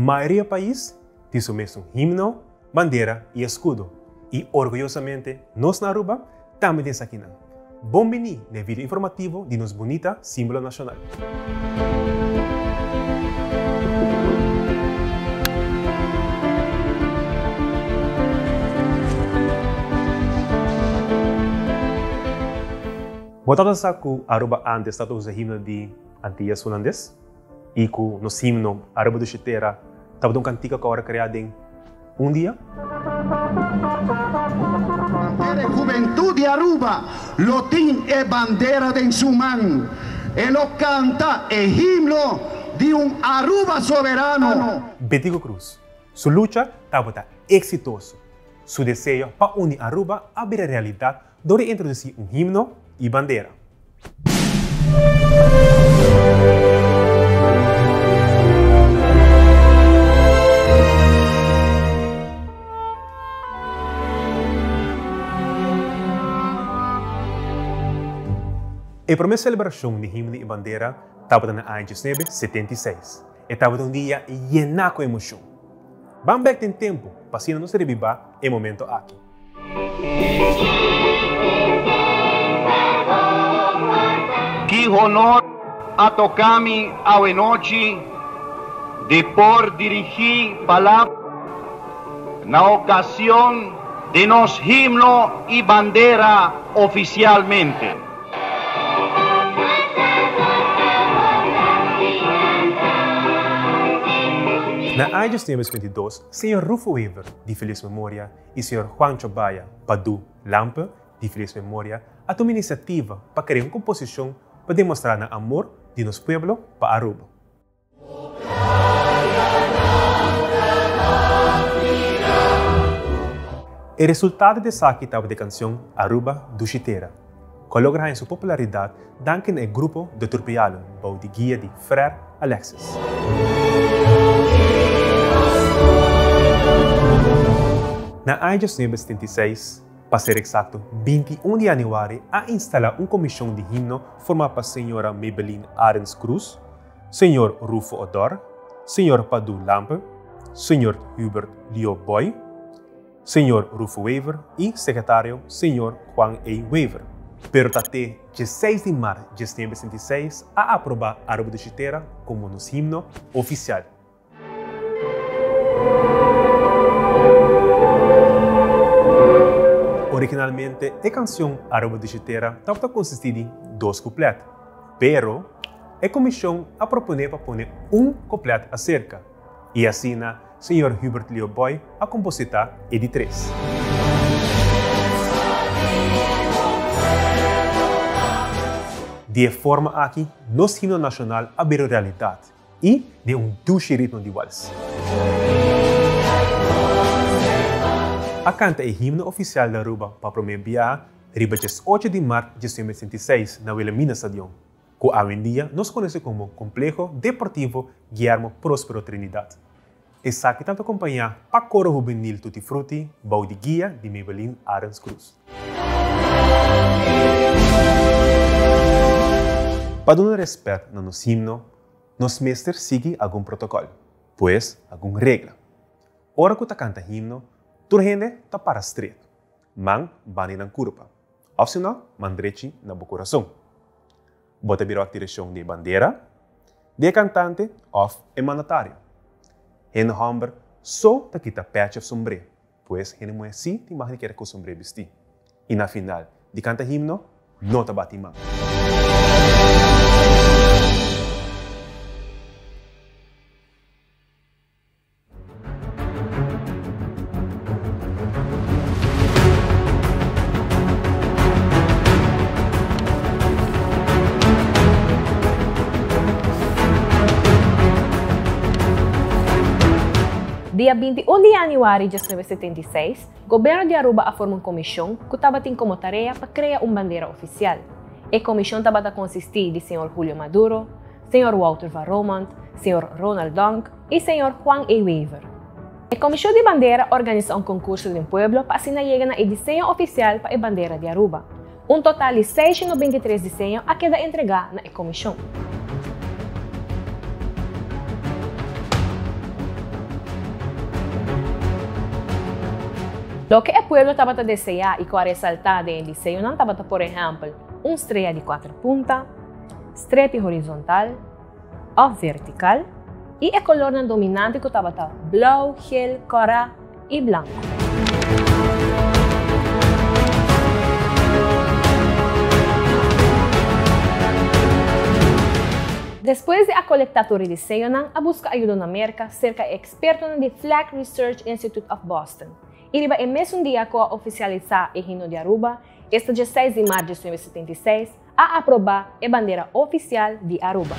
Mayoria pais tin su mesun himno, bandera y escudo y orguyosamente nos na Aruba tambe tin esakinan. Bon bini na e video informativo di nos bunita simbolo nacional. Bo tabata sa cu Aruba antes tabata usa himno di Antillas Hulandes? Y cu nos himno Aruba Dushi Tera tabata un cantica cu a worde crea den un dia? Bandera e hubentud di Aruba lo tin e bandera den su man. E lo canta e himno di un Aruba soberano. Betico Croes su lucha tabata exitoso. Su deseo pa uni Aruba a bira realidad dor di introduci un himno y bandera. E prome celebracion di himno y bandera tabata na aña 1976. E tabata un dia yena cu emocion. Ban bek den tempo pa asina nos rebiba e momento aki. Ki honor a toca mi awe nochi di por dirigi palabra na ocasion di nos himno y bandera oficialmente. Na aña 1922, señor Rufo Wever, di feliz memoria, y señor Juancho Baya Padu Lampe, di feliz memoria, a tuma iniciativa pa crea un composicion pa demostra nan amor di nos pueblo pa Aruba. E resultado di esaki tabata e cancion Aruba Dushi Tera, cu a logra haña su popularidad danki na e grupo De Turpialo bou di guia di Frère Alexis. Na aña 1976, pa ser exacto 21 di januari a instala un comision di himno forma pa Señora Maybelline Arends Croes, Señor Rufo Odor, Señor Padu Lampe, Señor Hubert Leo Boy, Señor Rufo Wever y Secretario Señor Juan A. Wever. Pero ta te dieseis di mart 1966 a aproba Aruba Dushi Tera como nos himno oficial. Originalmente e cancion Aruba Dushi Tera tabata consisti di dos cuplet, pero e comision a propone pa pone un cuplet acerca y asina señor Hubert Leo Boy a composita e di tres. Di e forma aki nos himno nacional a bira realidad. I den un dushi ritmo di wals. A kanta e himno ofisial di Aruba pa promé biaha riba 18 di mart 1966 na Wilhelmina Stadion, ku awendia nos konosé komo Kompleho Deportivo Guillermo Prospero Trinidad. Esaki tabata kompañá pa Koro Hubenil Tutti Frutti bou di guia di Maybelline Arends Cruz. Pa duna rèspèt na nos himno, nos mester sigui algun protokòl, pues algun regla. Ora ku ta kanta himno, tur hende ta para stret, man banda di nan kurpa, òf si no, man drechi na bo kurason. Bo ta bira wak direkshon di e bandera, di e kantante òf e mandatario. Hende hòmber so ta kita pèchi òf sombré, pues hende muhé sí tin mag di keda ku sombré bistí. I na final di kanta himno, no ta bati man. Dia 21 di januari 1976, Gobierno di Aruba a forma un comision cu tabatin como tarea pa crea un bandera oficial. E comision tabata consisti di señor Julio Maduro, señor Wouter van Romondt, señor Ronald Donk y señor Juan E. Wever. E Comision di Bandera a organisa un concurso den pueblo pa asina yega na e diseño oficial pa e bandera di Aruba. Un total di 623 diseño a keda entrega na e comision. Loke e pueblo tabata deseá i ku a resaltá den e diseñonan tabata por ehèmpel un strea di kuater punta, strepi horizontal òf vertikal i e kolornan dominante ku tabata blou, gel, kòrá i blanku. Despues di a kolektá tur e diseñonan a buska ayudo na Merka serka e ekspertonan di Flag Research Institute of Boston i riba e mesun dia ku a ofisialisá e himno di Aruba, esta dje seis di mart 1976, a aprobá e bandera ofisial di Aruba.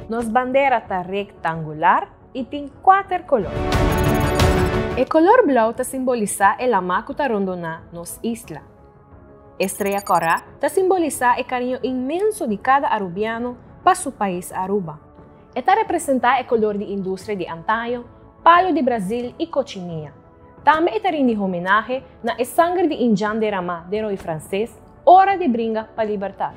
Nos bandera ta rektangular i tin kuater kolor. E kolor blou ta simbolisá e lamá ku ta rondoná nos isla. E strea kòrá ta simbolisá e kariño inmenso di kada arubiano pa su pais Aruba. E ta representá e kolor di industria di antaño, palu di Brazil i kochinilla. Tambe e ta rindi homenahe na e sanger di indjan deramá den roi franses ora di bringa pa libertat.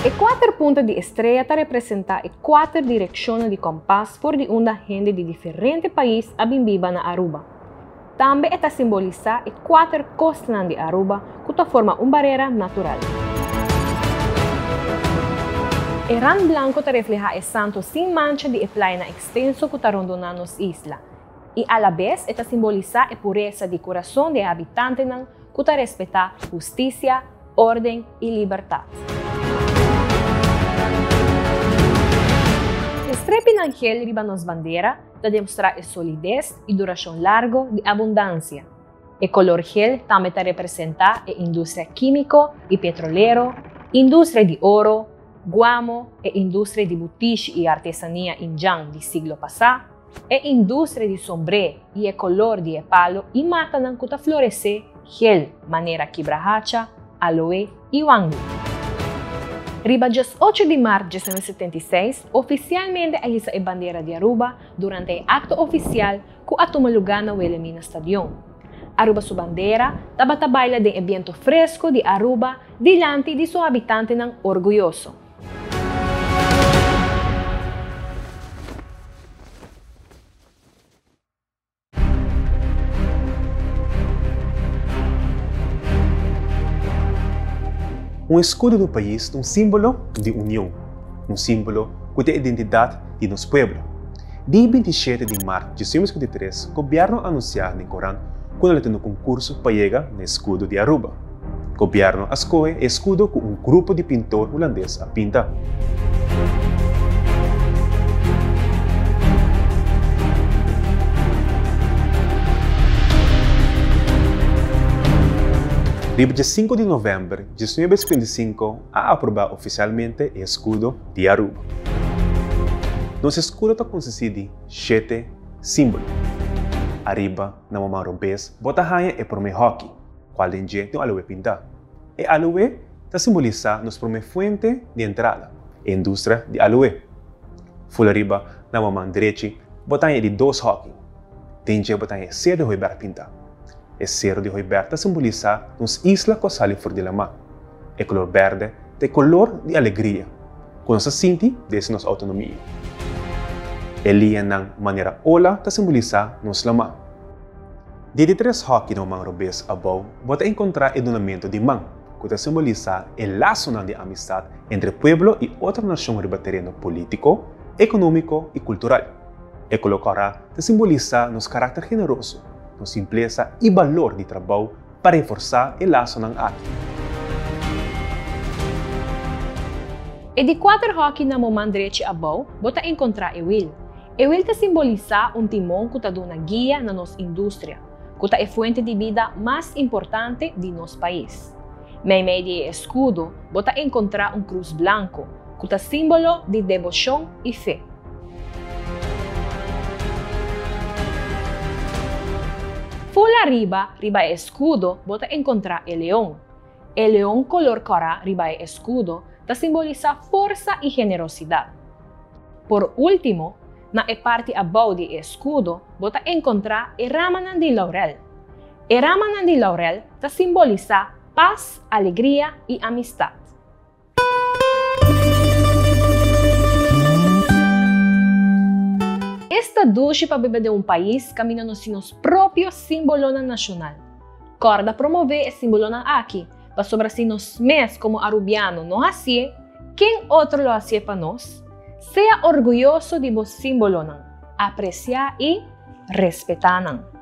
E kuater punta di e strea ta representá e kuater direkshonnan di kompas for di unda hende di diferente pais a bin biba na Aruba. Tambe e ta simbolisá e kuater kostanan di Aruba ku ta forma un barera natural. E rand blanku ta reflehá e santu sin mancha di e playanan ekstenso ku ta rondoná nos isla i alabes e ta simbolisá e puresa di kurason di e habitantenan ku ta respetá hustisia, órden i libertat. E strepinan gel riba nos bandera ta demostrá e solides i durashon largo di abundansia. E kolor gel tambe ta representá e industria kímiko i petrolero, industria di oro, guamo, e industria di butishi i artesania indjan di siglo pasá, e industria di sombré i e kolor di e palo i matanan ku ta floresé gel manera kibrahacha, aloe i wangu. Riba 18 di mart 1976 ofisialmente a hisa e bandera di Aruba durante e akto ofisial ku a tuma lugá na Wilhelmina Stadion. Aruba su bandera tabata baila den e biento fresku di Aruba dilanti di su habitantenan orguyoso. Un eskudo di un pais ta un símbolo di union, un símbolo ku ta e identidat di nos pueblo. Di 27 di mart 1953 gobièrnu a anunsiá den korant ku nan lo tene un konkurso pa yega na eskudo di Aruba. Gobièrnu a skohe e eskudo ku un grupo di pintor hulandes a pinta. Riba dje sinku di novèmber 1955 a aprobá ofisialmente e eskudo di Aruba. Nos eskudo ta konsistí di shete símbolo. Ariba na moman robes bo ta haña e promé hòki. Cual den dje tin un aloe pintá. E aloe ta simbolisá nos promé fuente di entrada, e industria di aloe. Ful ariba na bo man drechi bo ta haña e di dos hòki. Den dje bo ta haña e Seru di Hooiberg pintá. E Seru di Hooiberg ta simbolisá nos isla ku a sali for di lamá. E kolor bèrdè ta e kolor di alegria ku nos ta sinti desde nos outonomia. E liñanan manera ola ta simbolisá nos lamá. Di di tres hòki na un man robes abou bo ta enkontrá e dunamentu di man, ku ta simbolisá e lasonan di amistat entre pueblo i otro nashon riba tereno polítiko, ekonómiko i kultural. E koló kòrá ta simbolisá nos karakter generoso, nos simplesa i balor di trabou pa reforsá e lasonan aki. E di kuater hòki na bo man drechi abou bo ta enkontrá e wil. E wil ta simbolisá un timon ku ta duna guia na nos industria, ku ta e fuente di bida mas importante di nos pais. Meimei di e eskudo bo ta enkontrá un krus blanku, ku ta símbolo di deboshon i fe. Ful ariba riba e eskudo bo ta enkontrá e leon. E leon kolor kòrá riba e eskudo ta simbolisá forsa i generosidat. Por último, na e parti abou di e eskudo bo ta enkontrá e ramanan di laurel. E ramanan di laurel ta simbolisá pas, alegria i amistat. Esta dushi pa biba den un pais kaminda nos tin nos propio simbolonan nashonal. Kòrda promové e simbolonan aki, pasobra si nos mes komo Arubiano no hasié, ken otro lo hasié pa nos? Sea orguyoso di bo simbolonan, apresiá i respetá nan.